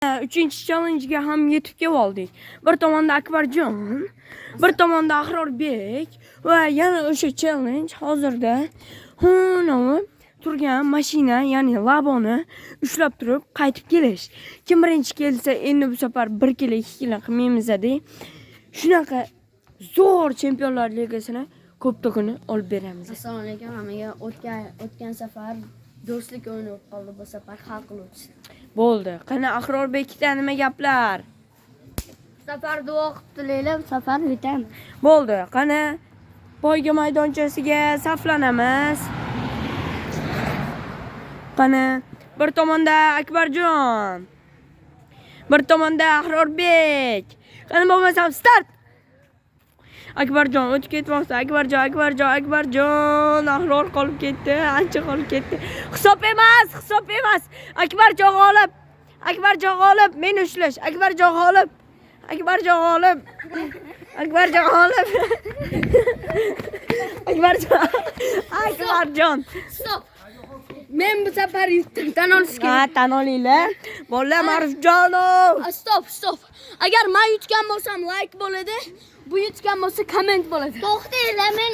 Uchinchi challenge'ga ham yetib kelib oldik. Bir tomonda Akbarjon, bir tomonda Ahrorbek va yana o'sha challenge hozirda hunovi turgan mashina, ya'ni Laboni ushlab turib qaytib kelish. Kim birinchi kelsa, endi bu safar 1 kilo, 2 kilo qilmaymiz dedik. Shunaqa zo'r Chempionlar Ligasini koptogini olib beramiz. Assalomu alaykum hammaga. O'tgan safar do'stlik o'yini bo'lib qoldi. Bu safar hal qiluvchisi. Bo'ldi. Qani, Ahrorbekda nima gaplar? Bu safar duo qilib tilaylar, bu safar yutamiz. Bo'ldi. Qani, poyga maydonchasiga saflanamiz. Qani, bir tomonda Akbarjon, bir tomonda Ahrorbek. Qani, bo'lmasam start. Akbarjon o'tib ketmoqda. Akbarjon, Akbarjon, Akbarjon. Ahror qolib ketdi. Ancha qolib ketdi. Hisob emas, hisob emas. Akbarjon g'olib. Akbarjon g'olib. Meni ushlash. Akbarjon g'olib. Akbarjon g'olib. Akbarjon g'olib. Akbarjon. Akbarjon. Stop. Men bu safar yutdim. Tan olish Ha, tan olinglar. Bolalar, Ma'rufjonov. Stop, stop. Agar men yutgan bo'lsam like bo'ladi. Bu yutgan bo'lsa comment bo'ladi. To'xtanglar, men